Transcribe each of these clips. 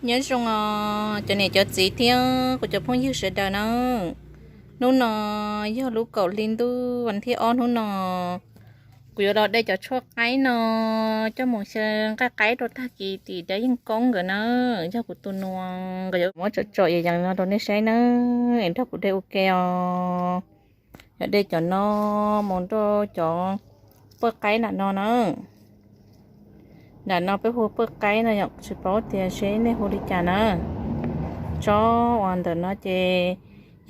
Nyob zoo os cov niam cov txiv thiab kuv cov phooj ywg sawv daws na. Hnub no yog lub kaum hli ntuj vas thib ob hnub no, kuv yuav los de cov tshuaj qaib no coj mus xyaw nqaij qaib rau tag kis tim dab yeej koob nkawd na. Yog kuv tus nus, nkawd yuav muab tsom tsom yees yees no rau nej saib na, es nrog kuv de ua ke os. Yog de cov no mus nrog cov pawj qaib nram no na. Nram no peb hu pawj qaib no yom, tsis paub tias seb nej hu li cas na. Tsob uas ntawm no ces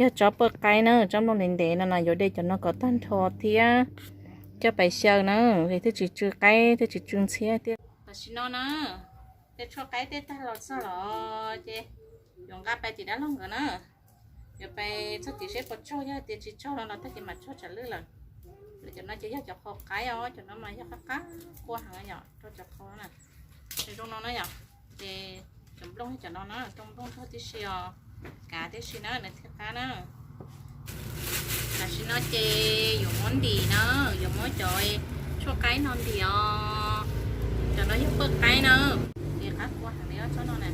yog tsob pawj qaib na, tsob nplooj ntev ntev no na, yuav de cov no kom tag nrho thiab coj pais xyaw na, es thiaj tsis tsw qaib thiaj tsis tsw ntxhiab thiab. Tam sim no na, tej tshuaj qaib tej tag los txog los ces yuav nqa pais tim dab laug nkawd na. Yuav pais txog tim seb puas tsaug, yog tias tsis tsaug no los tag kis mam tsaug tsam lwj lawm. Lawv cov no ces yog cov qhua qaib os, cov no mas yog qab qab kua heev yom, rau cov qhua na. Zoo no na yom, ces cov nplooj cov no na, cov nplooj rog tib si os, kav tib si na, nws thiaj qab na. Tam sim no ces yuav muab ntim na, yuav muab cov tshuaj qaib no ntim os. Cov no yog pawj qaib na, ces qab kua heev li ob tsob no na.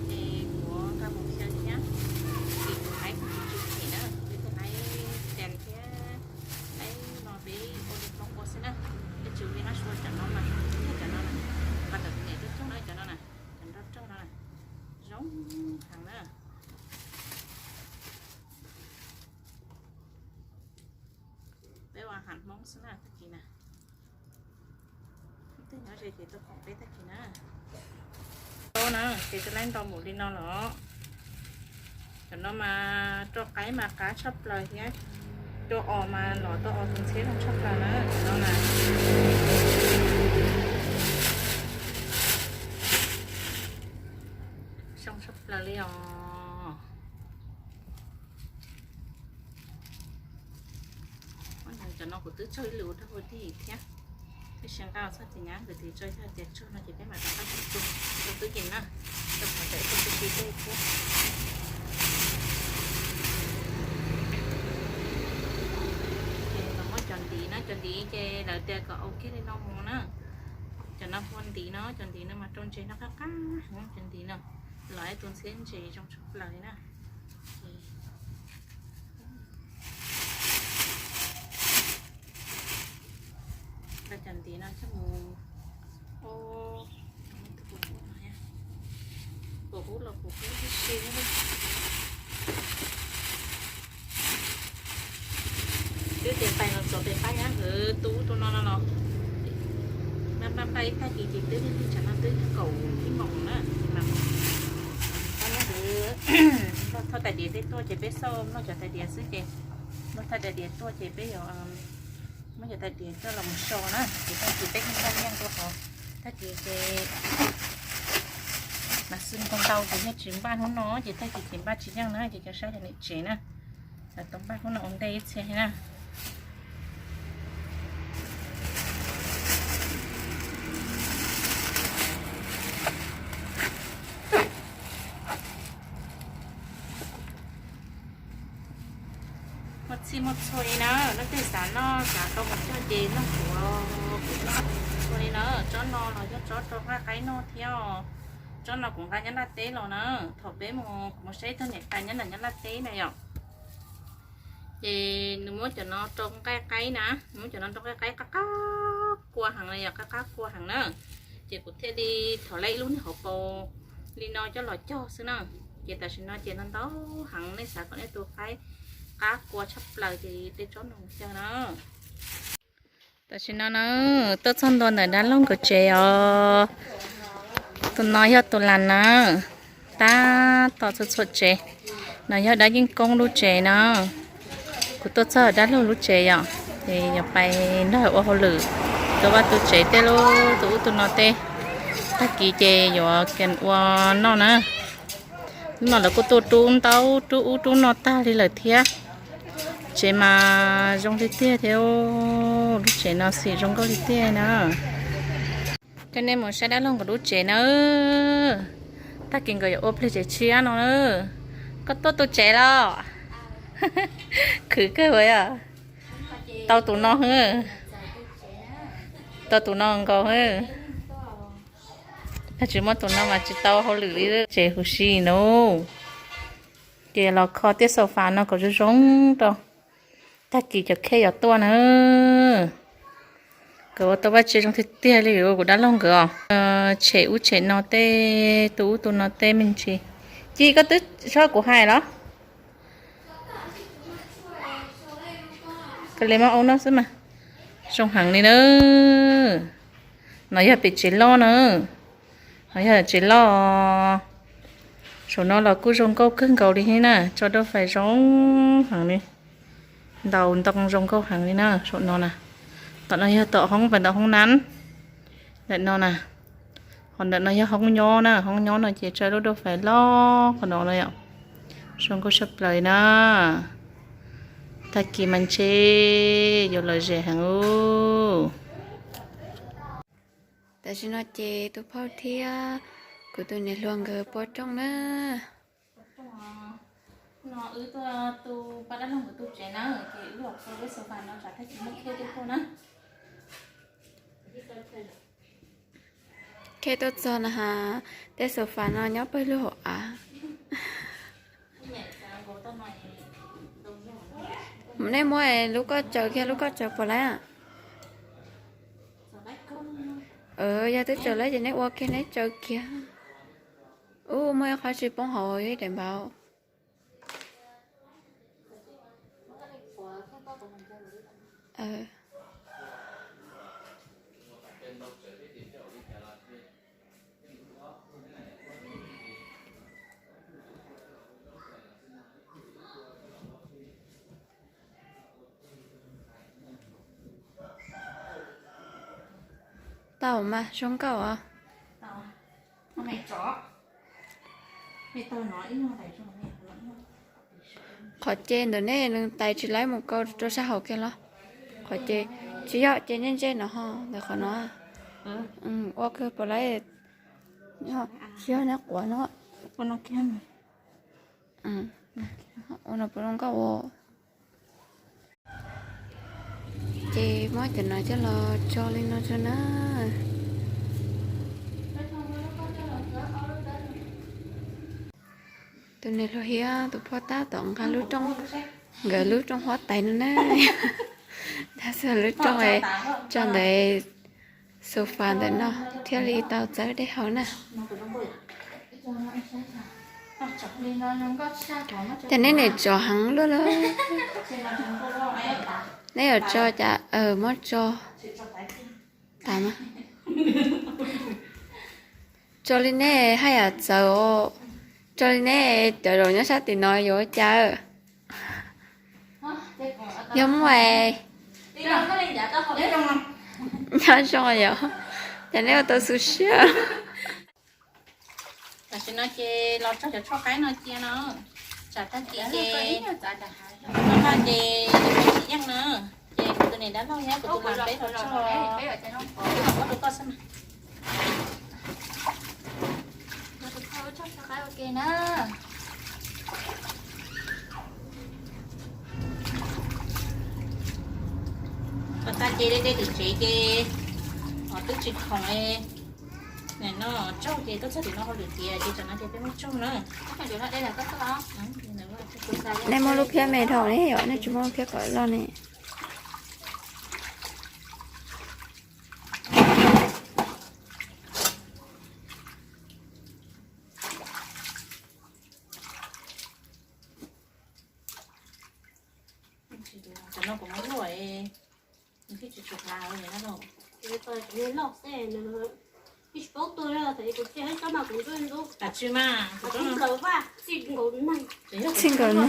Ces kuv nqa mus xyaw thiab, ces kuv qaib kuv tsis tsw phem na, peb tus qaib tes thiab qaib no peb ua li Hmoob ua xwb na. Peb tsis ua li Hmoob ua cov no mas, cov no na, nqa cov niam coj coj na, cov no na, cov nrog rog no na, zoo heev na. Peb ua ham Hmoob xwb na tag kis na. Tej nyob ze ces tuaj koom peb tag kis na. Tau na, ces twb laib ntau npaum li no los. Cov no mas rau qaib mas qab tshaj plaws thiab, rau os mas los tau os tus ntxhiab zoo tshaj plaws na, cov no na. Zoo tshaj plaws li os. Cov no kuv twb tsaug ib lwm ua dog ua dig thiab, tab sis nqa txog ces nyab nkawd twb tso, yog tias tsaug no ces peb mam rov qab tso rau tub yees na, rau qhov tawm tau tib si tej thiab. Ces los muab cov ntiv na, cov ntiv ces lawv tias kom ua kiag li no mus na. Cov no hu ntiv no, cov ntiv no mas rau ntses no qab qab heev, cov ntiv no los ib tus ntxhiab ntses zoo tshaj plaws li na. Nqa cov ntiv no coj mus ua, puas hub los puas hub tib si. Twb tias pais los txog pem pab nyab nkawd tu ub tu no no los, npaj npaj ib tag kis ces twb lig lig tsam no twb kaum ib moos na. Pab nyab nkawd npaj thauj tais diav tej tuaj ces peb xauj npaj cov tais diav xwb ces, npaj thauj tais diav tuaj ces peb yuav muab cov tais diav coj los mus so na, ces tag kis peb npaj yeej rau qhov tag kis ces mas xwb ntau ntau ces yeej tsis npaj hnub no ces tag kis ces npaj tsis yeej na ces cov sab cov niam tsev na, lawv tau npaj hnub no ua ntej ib txhia na. Muaj txhij muaj txhua li na, leej twg xav noj xav tau mus cog ces noj kuv, kuv noj txhua li na. Tsob no los yog tsob rau nqaij qaib noj thiab os. Tsob no kuv nqa nyob Nyab Laj teb los na, thaum peb mus kuv mus saib ib tug niam tais nyob nram Nyab Laj teb na yom. Ces nws muab cov no rau nqaij qaib na, nws muab cov no rau nqaij qaib qab qab kua heev na yom, qab qab kua heev na. Ces kuv thiaj li thov lawv ib lub niag hauv paus li no coj los cog xwb na. Ces tam sim no ces no ntau heev, nej xav kom nej tus qaib qab kua tshaj plaws ces tej tsob no mus cog na. Tam sim no na, tuaj txog ntua ntawm dab laug nkawd tsev os. Tus no yog tus las na, tab tom txhua txhua tsev. No yog dab yeej koob lub tsev na. Kuv tuaj txog dab laug lub tsev yom, ces yuav pais nrog ua hauj lwm, tus vaj tus tsev tej lub tus ub tus no tej. Tag kis ces yuav kis ua noj na. Hnub no lawv kuj tuaj rub ntaub rub ub rub no tag li lawm thiab. Tsev mas zoo li tiag thiab, lub tsev no xim zoo nkauj li tiag na. Coj nej mus saib dab laug nkawd lub tsev na. Tag kis nkawd yuav ua plig tsev tshiab no na. Koj tuaj tu tsev los? Khwv kawg ua yom. Tau tus no, tau tus no nkaus. Tag tsis muaj tus no mas tsis tau hauj lwm li. Tsev huv si no, ces los kho tej xaus fas no kom zoo zoo rau tag kis cov khej yuav tuaj na. Nkawd ua tau vaj tse zoo tiag tiag li kuv dab laug nkawd os. Tshem ub tshem no tej, tu ub tu no tej me ntsis. Ci, koj twb tso kuv hais los? Koj li muab ua no xwb mas. Zoo heev li na. No yog pem tsev loj na. No yog tsev loj. Saum no los kuj zoo nkauj kawg nkaus li thiab na, tso dua fais zoo heev li. Ntaus ntoo zoo nkauj heev li na saum no na. Tom no yog tom hoob pas ntawm hoob nab. Ntawm no na. Ho ntawm no yog hoob nyob na, hoob nyob no ces tso lub dua fais loj qhov no na yom. Zoo nkauj saj plaws na. Tag kis mas ntshe yuav lom zem heev ub. Tam sim no ces tus phauj thiab kuv tus niam hluas nkawd pov rooj na. No wb tuaj tu pab dab laug nkawd tu tsev na, ces wb los kho lub xaus fas no tsam tag kis muaj khej tuaj kho na. Khej tuaj txog na has, tej xaus fas no nyob pawg lug hauv av. Nej muab lub koj tsaws kiag, lub koj tsaws puas laib? Yog twb tsaws laib ces nej ua kiag, nej tsaws kiag. Ub, muaj ib qhov tsis poob hauv, yog ib daim npaum. Tau mas, zoo nkauj os. Qhov ce ntawm nej nws tais tsis laib mus kaw rau sab hauv kiag los? Qhov ce, tsis yog ce ntsej ntsej no ho ntawm qhov no. Ua kawg puas laib, tsis yog neb quav no. Ua no puas zoo nkauj ua. Ces muab cov no coj los tso li no tso na. Tus niam hluas thiab tus phauj tab tom nqa lub rooj, nkawd lub rooj huab tais no na. Tab sis lub rooj tso ntawm sofa ntawm no thiaj li tau txawb dej haus na. Ces neb niam tsov heev luaj lawm. Neb yuav tso cas, muab tso tas mas. Tso li nej haj yam txawv os. Tso li nej cov zaum nyob sab tim no yuav ua cas? Yog muaj es nyob zoo yom, ces neb ua tau xu siab. Tam sim no ces los tso cov tshuaj qaib no cia no, tsam tag kis ces noj noj ces tsis yeej na. Ces kuv tus niam dab laug thiab kuv tus mas peb los tso, peb ua rau koj xwb mas. Kom tag ces de de tim tsev ces twb tsis khoom li. Nim no tsaug ces tuaj txog tim no hauj lwm tiav ces tsam no ces peb muab tsaug na. Nej muab lub phiab me dhau ne yom, nej tsis muab lub phiab kom loj ne. Tam sim mas txhij nkaus no.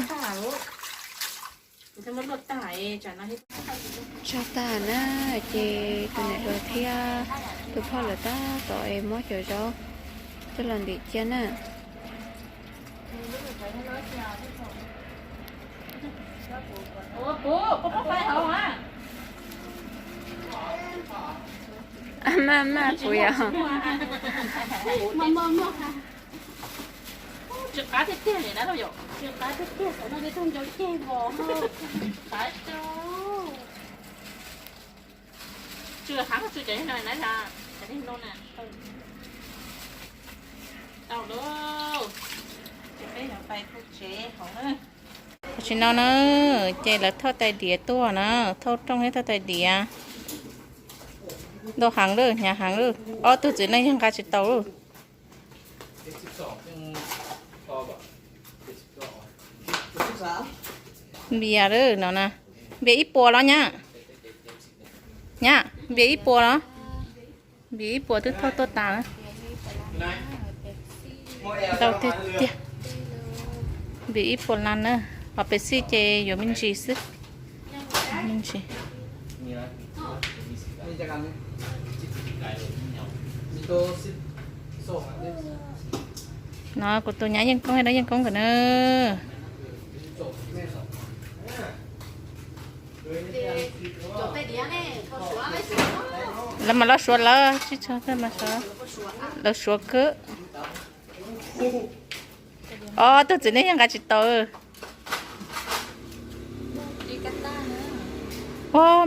Tso tag na, ces tus niam hluas thiab tus phauj lawv tab tom es muab cov zaub coj los ntim cia na. Maj maj puas yog? Tsis qab tiag tiag li na, tsis qab tiag tiag, xav no tej tug ncau ceg vos. Qab tau. Tsw heev, tsw cov no na, cov no na. Tam sim no na, ces lawv thauj tais diav tuaj na, thauj rooj thiab thauj tais diav. Ntau heev lawm, hnyav heev lawm, ob tug txiv neej yog nqa tsis tau lawm. Npias lawm no na, npias ib puas los nyab? Nyab, npias ib puas los? Npias ib puas twb thauj tuaj tas na. Ntau tiag tiag. Npias ib puas las na, ho pes xij ces yuav me ntsis xwb. Me ntsis. No kuv tus nyab Yeej Koob, dab Yeej Koob nkawd na. Lawv mas lov suav lawv, lawv suav kawg. Ob tug txiv neej yog nqa tsis tau.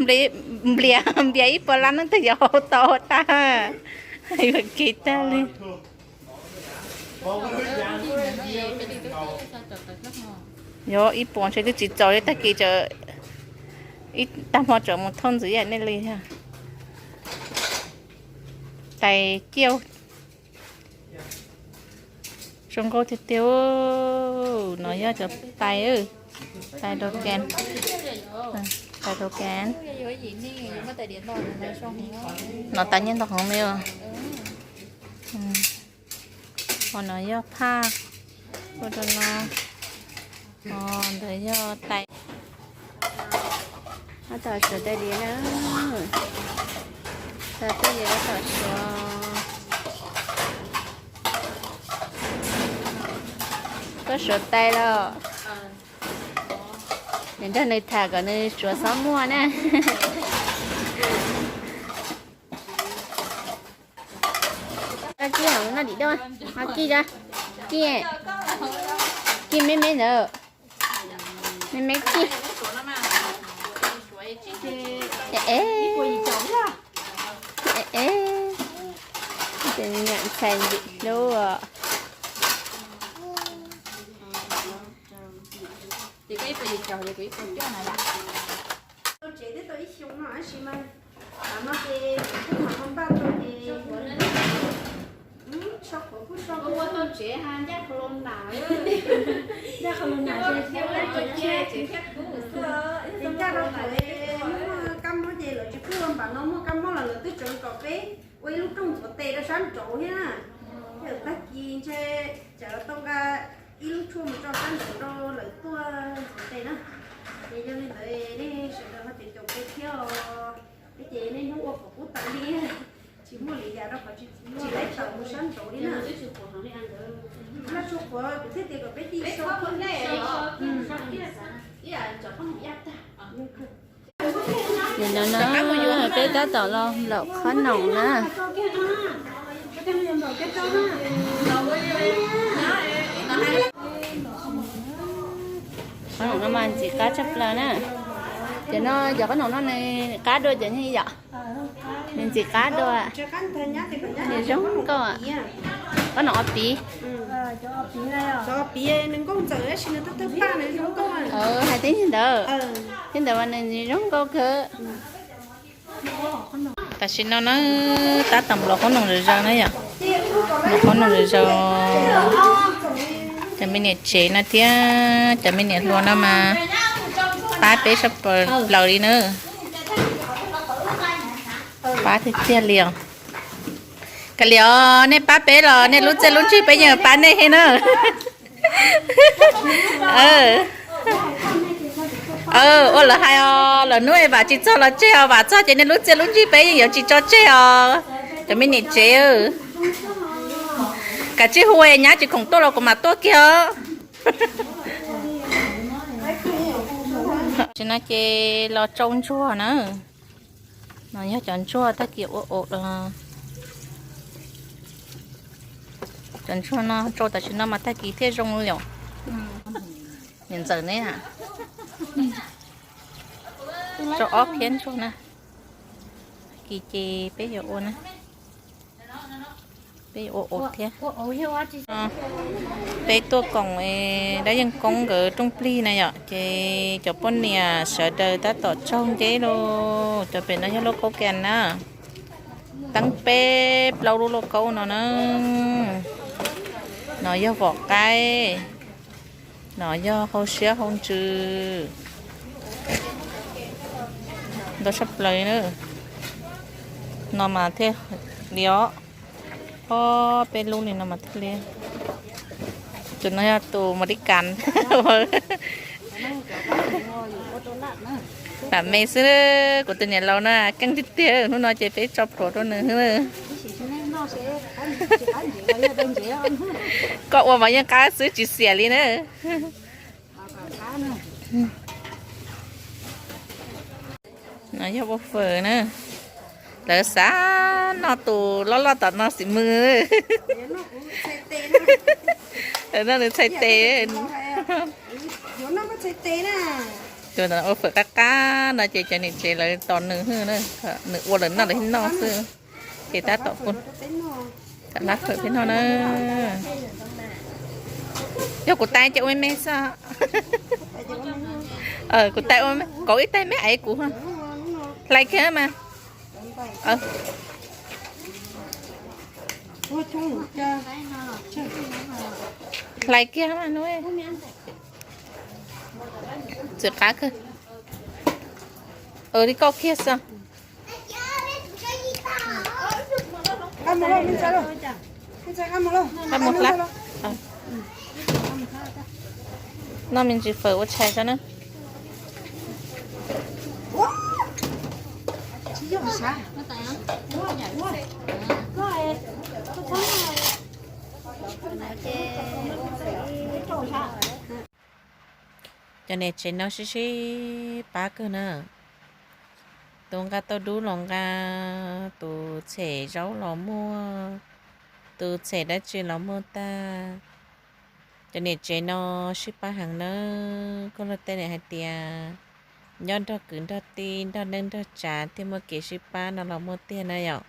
Npias, npias ib puas las neej twg yuav hau tau tag. Yuav kev tag li. Yog ib puas ntshe twb tsis txaus li, tag kis tseem ib tag hmo tseem mus thauj ntxiv ib yam nej li. Tais ciaj zoo nkauj tiag tiag. No yog cov tais, tais rau kev, tais rau kev. No tais nyiaj ntau heev li os. Ho no yog phaj, ua rau no, ho ntawd yog tais. Tab tom suav tais diav na, tais tais diav tab tom suav. Koj suav tais los? Nws nrog nws tham kom nws suav xob muaj na. Kij noj dim dua, kij, kij, kij me me ntawd, me me kij. Es, es, es, ces me nyuam ntxhais ntxim hlub. Tsev twb tau ib xyoo no tab sis mas tam no ces kuv kuj mam ho npaj tau ces so qhuav kuj so kuj tau tsev ha, ncaj qhov los nam, ncaj qhov los nam ces ces ncaj rau qhov muaj kab mob ces lawv tsis pub ua npam no, muaj kab mob los lawv twb tseem kom peb ua ib lub rooj ntxuav tes rau sab nraud thiab na. Tag kis ntshe cawv tau nqa ib lub tshuaj mus tso sab nraud rau lawv tuaj ntxuav tes na. Ces yog li ntawd nej sawv daws ho caum caum peb thiab os. Peb ces niaj hnub ua qhov qub tas li, tsis muaj li cas rau qhov tsis tau mus sab nraud li na. Laj tsuag qhuav kuv thiaj tias kom peb tij so. Nim no na, peb tab tom los nplaum qhob noom na. Qhob noom no mas ntxim qab tshaj plaws na. Cov no, cov qhob noom no nws qab dua cov nyuag yom. Nws ntxim qab dua. Nws zoo nkauj. Qhob noom ob piv. Hais tib ntawd, tib ntawd mas nws zoo nkauj kawg. Tam sim no na, tab tom nplaum qhob noom zom zaws na yom. Nplaum qhob noom zom zaws. Cov me niam tsev no thiab cov me niam hluas no mas pab peb sab plaws li na. Pab tiag tiag li os. Kav liam, nej pab peb los nej lub txiaj lub ntsig peb yeej pab nej thiab na. Ua lawv hais os, lawv hnub es vam tsis txog los tseg os, vam txog ces nej lub txiaj lub ntsig peb yeej yuav tsis tso tseg os. Cov me niam tsev, kav tsij hu, nyab tsis khoom tuaj los kuv mam tuaj kiag os. Tsis no ces los tsau ntsuag na. No yog cov ntsuag tag kis ua, cov ntsuag no tsau tam sim no mas tag kis thiaj zoo li os. Niam ntxawm ne, tsau ob phiab ntsuag na. Kis ces peb yuav ua na. Peb ua thiab. Peb tuaj koom dab yeej koob nkawd rooj plig na yom, ces cov poj niam sawv daws tab tom tsaug nceb lauj. Cov pem no yog lauj kaub kas na, teeb peb plaub lub lauj kaub no na. No yog vom qaib, no yog hau siab hau ntsws, ntau tshaj plaws na. No mas thiaj li os, ob peb lub li no mas thiaj li. Tus no yog tus Mos Lis Kas. Pam me xwb, kuv tus niam laus na keej tiag tiag, hnub no ces peb tso plhuav rau nws. Koj ua mas yeej qab xwb tsis xiam li na. No yog ua fawm na. Lawv xav noj tus loj loj tom no xim mws. Lawv noj nws txhais tes. Ua fawm qab qab no ces cov niam tsev lawv tos nws, nws ua lawv noj lawv thiaj noj xwb. Ces tab tom ua, tab lab fawm peb noj na. Yog kuv tais ces ua me me xwb. Kuv tais ua, kauv ib tais me aiv kuv. Hlais kiag mas. Hlais kiag mas. Txwm qab kawg. Li kauj kiag xwb. Noj me ntsis fawm ua tshais tso na. Cov niam tsev no sib sib pab kawg na. Tus nqa tauj dub los nqa, tus tshem zaub los muaj, tus tshem dab tsi los muaj tag. Cov niam tsev no sib pab heev na. Koj luag tej niam hais tias nyob nrog kwv nrog tij nrog neej nrog tsav thiaj muaj kev sib pab no los muaj tiag na yom.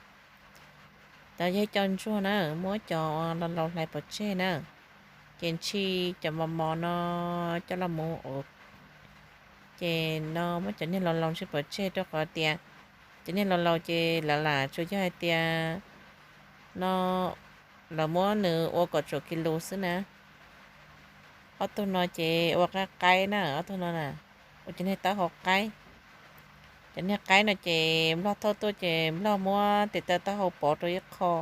Cov yog cov ntsuag na, muab cov laus laus hlais pov tseg na, ces ntshis cov mos mos no coj los mus ua, ces no muab cov niag laus laus ntshis pov tseg rau qhov tias cov niag laus laus ces lawv lam tsuas yog hais tias no lawv muab nws ua kom tsuam kis lus xwb na. Ob tug no ces ua qaib qaib na, ob tug no na, ua cov niag taub hau qaib. Cov niag qaib no ces nplog thauj tuaj ces nplog muab tes taw taub hau pov rau ib qho.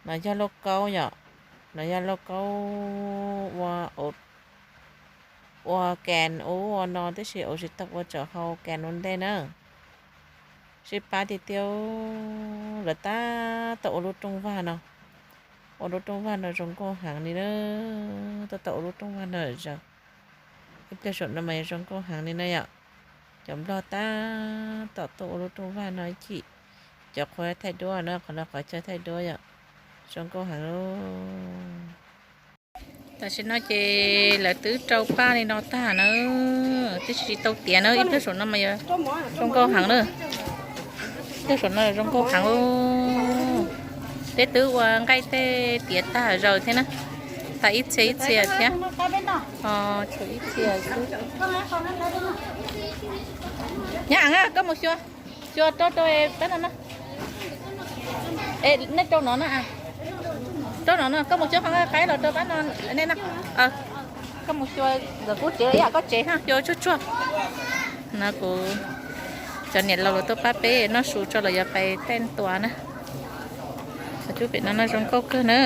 No yog lauj kaub yom, no yog lauj kaub ua, ua kas ub ua no tib si, ua tsis tau ua tsam hau kas ua ntej na. Sib pab tiag tiag, lawv tab tom ua lub rooj vag no, ua lub rooj vag no zoo nkauj heev li na, tab tom ua lub rooj vag no zaws. Ib pliag saum no mas zoo nkauj heev li na yom. Cov nplog tab tom tuaj ua lub rooj vag no ib chim, cov qhov thaij duab na, qhov no qhov chaw thaij duab yom, zoo nkauj heev li. Tam sim no ces lawv twb rau paj li no tag na, twb tsis tau tiav na, ib pliag saum no mas yog zoo nkauj heev na. Ib pliag saum no zoo nkauj heev. Peb twb ua nqaij tej tiav tag zaws thiab na, tas ib txhia ib txhia thiab. Tshuav ib txhia xwb. Nyab Aam, koj mus xyuas, xyuas rau rau pab no na. Nej rau no na, rau no no, koj mus xyuas qhov nqaij qaib los rau pab no, nej no. Koj mus xyuas ntawm kuv tsev ib yam koj tsev na, xyuas tsuag tsuag. No kuv cov niam laus los tuaj pab peb noj su tso los yog pais tej ntua na. Cov tub pem no no zoo nkauj kawg na.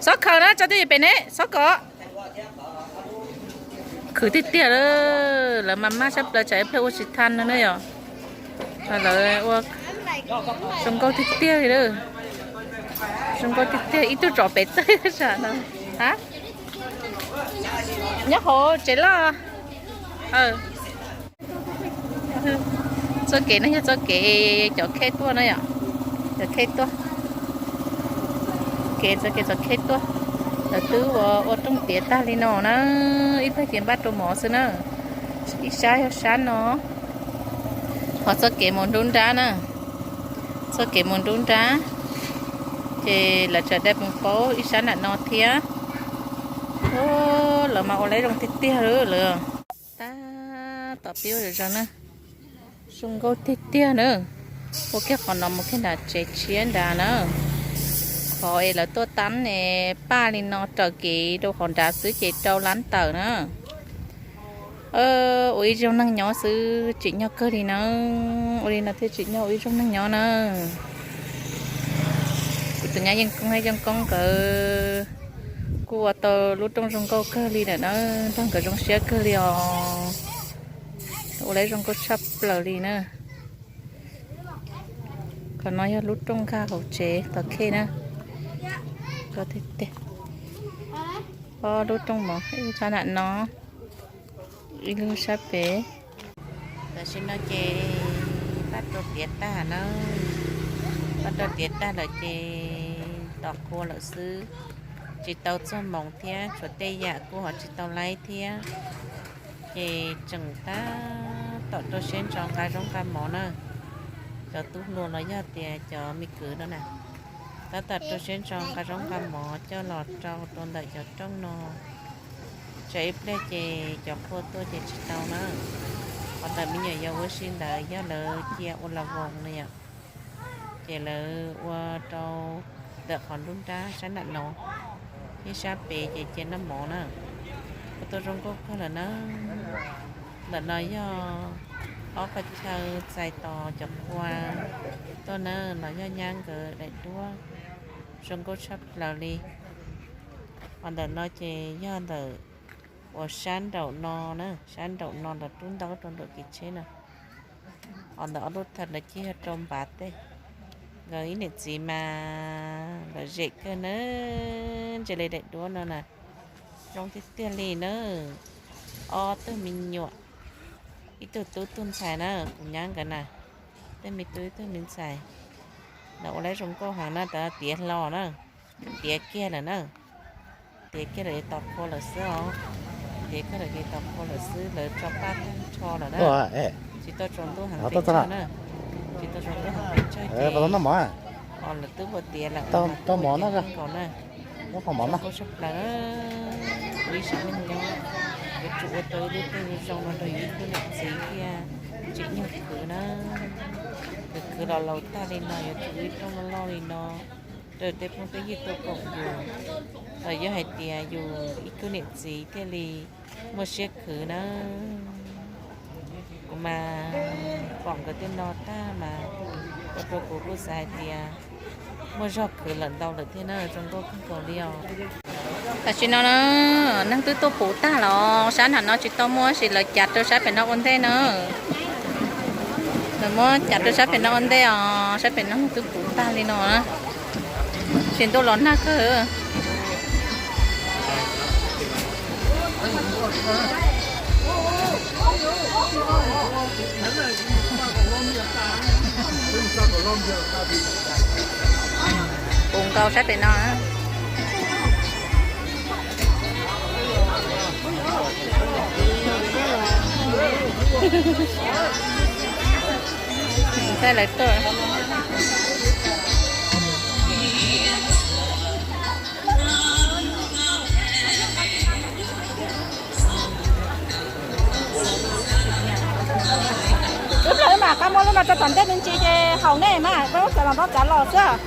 Xob khaws na, tso twj ywm pem ne, xob kom. Khwv tiag tiag, lawv mas maj sab plaws tsam ib pliag ua tsis tau no na yom. Lawv ua zoo nkauj tiag tiag li, zoo nkauj tiag tiag, ib tug tsom pem tawg sam no. Nyob hauv tsev loj. Txoj kev no yog txoj kev cov khej tuaj na yom, cov khej tuaj, kev txoj kev cov khej tuaj. Lawv twb ua, ua rooj tiav tag li no na, ib pliag ces npaj rau mov xwb na. Ib sab yog sab no, ho txoj kev mus nruab nrab na, txoj kev mus nruab nrab. Ces lawv tseem dai poos paub ib sab nram no thiab. Lawv mas ua lawv zoo tiag tiag lawm. Tab tom pib ua zog zog na, zoo nkauj tiag tiag na. Ua kiag qhov no mus kiag nram tsev tshiab nrad na. Qhov es lawv tuaj tab es paj li no raws kev rau qhov nrad xwb ces rau lab tawm na. Ua ib zaug neeg nyob xwb tsim nyog kawg li na. Ua li no thiaj tsim nyog ua ib zaug neeg nyob na. Kuv tus nyab Yeej Koob thiab Yeej Koob nkawd kuj ua tau lub rooj zoo nkauj kawg li lawm na, nrog nkawd zoo siab kawg li os. Ua lawv zoo nkauj tshaj plaws li na. Qhov no yog lub rooj nkag hauv tsev tom khej na. Ob lub rooj mov ib sab nram no, ib lub sab pem. Tam sim no ces paj rau tiav tag na, paj rau tiav tag lawm ces tos qhua lawm xwb, tsis tau txog moos thiab tshuav tej yam kuj ho tsis tau laib thiab. Ces tseem tab tom rau siab ntso nqa zaub nqa mov na. Cov tub hluas los yog tias cov me kwv no na, tab tom rau siab ntso nqa zaub nqa mov coj los rau rau ntawm cov rooj no. Tsam ib pliag ces cov qhua tuaj ces tsis tau na. Qhov ntawm me nyuam yaus ua si ntawd yog lawv cia ua la voos na yom. Ces lawv ua rau ntawm qhov nruab nrab sab nram no, ib sab pem ces cia noj mov na. Ua tau zoo nkauj kawg lawm na. Ntawm no yog ob qhov chaw txais tos cov qhua tuaj na, los yog nyab nkawd daim duab zoo nkauj tshaj plaws li. Ho ntawm no ces yog ntawm uas sab nraum no na, sab nraum no los rub ntaub rau nraum kev tsheb na. Ho ntawm ob lub thawv ntawd ces yog rau npav tej. Nkawd ib niam txiv mas lom zem kawg na, ntsia li daim duab no na, zoo tiag tiag li na. Ob tug me nyuam, ib tug tub tug ntxhais na, kuv nyab nkawd na, tug me tub ib tug me ntxhais. Lawv ua lawv zoo nkauj heev na, tiav hlo na, tiav kiag lawm na. Tiav kiag lawm, tos qhua lawm xwb os. Tiav kiag lawm ces tos qhua lawm xwb, lawv tso paj tag nrho lawm na. Tsis tau tsaus ntuj heev pes tsawg na, tsis tau tsaus ntuj heev pes tsawg ces, o, lawv twb ua tiav lawm, tau mov no nkaus na. Zoo nkauj tshaj plaws, ua ib sim neej nyob yuav tsum ua tau ib lub rooj zoo no rau yus ib tug niam txiv thiaj tsim nyog khwv na. Khwv khwv los laus tag li no yuav tsum ua ib rooj loj loj li no rau tej phooj tej ywg tuaj koom yus, los yog hais tias yus ib tug niam txiv thiaj li muaj siab khwv na. Kuv mas pom nkawd tej no tag mas ua rau kuv kuj xav hais tias muaj zog khwv lawm ntau lawm thiab na, zoo nkauj kawg nkaus li os. Tam sim no na, neeg twb tuaj puv tag los sab nram no tsis tau muaj tab sis lawv cav rau sab pem no ua ntej na. Lawv muab cav rau sab pem no ua ntej os, sab pem no twb puv tag li no na. Tsis ntuj los nag kawg. Puv nkaus sab pem no. Saib lawv tuaj. Wb plag wb mam qab muab lub no rau tom ntej me ntsis ces haum nej mas peb muab xav los ntaub txav los xwb.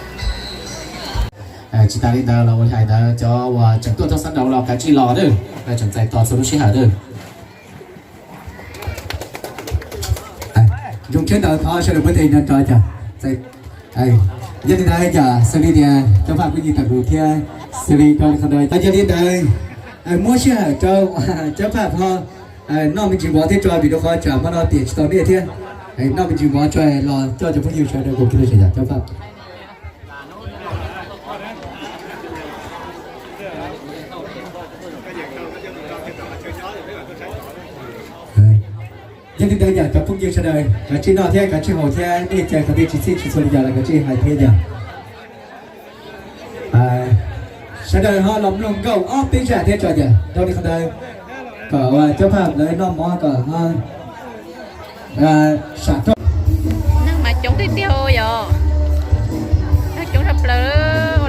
Tsis tas li ntawd los ua li hais ntawd cov uas tseem tuaj txog sab nraud los kav tsij los na, tseem txais tos txhua lub sij hawm na. Zoo siab ntawd thov sawv daws pub tes nrog rau cov. Yog li ntawd yog xws li tias cov phooj ywg tau kuv thiab xws li rau li qhov ntawd yog li ntawd muab sij hawm rau cov phooj ywg noj me ntsis mov thiab tso vim rau qhov tsam hmo no tiam tsis tau dej thiab. Noj me ntsis mov tso los coj cov phooj ywg sawv daws koom kiag li yog cov phooj ywg. Yog li ntawd yog cov phooj ywg sawv daws kav tsij noj thiab kav tsij haus thiab nej caw qhov twg tsis txhij tsis txhua li cas los kav tsij hais thiab yog. Sawv daws ho los mloog nkauj ob peb zaj thiab tso yog rau li qhov ntawd kom cov phooj ywg lawv noj mov kom ho sam roj. Neeg mas coob tiag tiag yog, neeg coob tshaj plaws, ua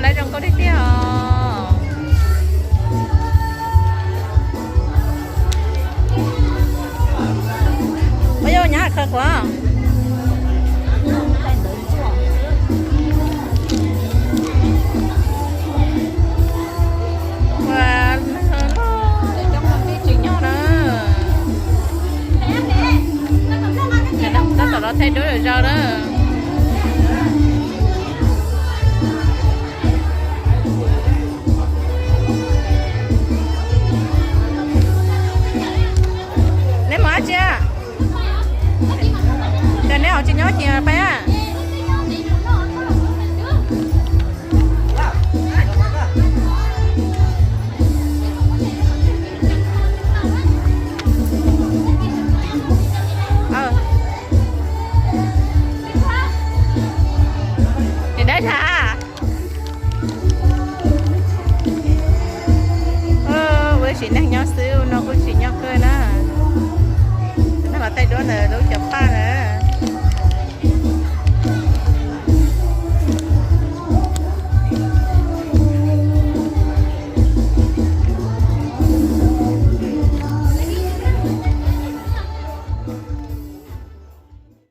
Ua, ua, tsis nyob na. Tab tom los thaij duab zom zaws na. Neb mus dab tsi? Cas neb ho tsis nyob ces peb Nim dab tsi? Ua ib sim neej nyob xwb, no kuj tsis nyob kawg na. Tab tom thaij duab ntawm lub cov paj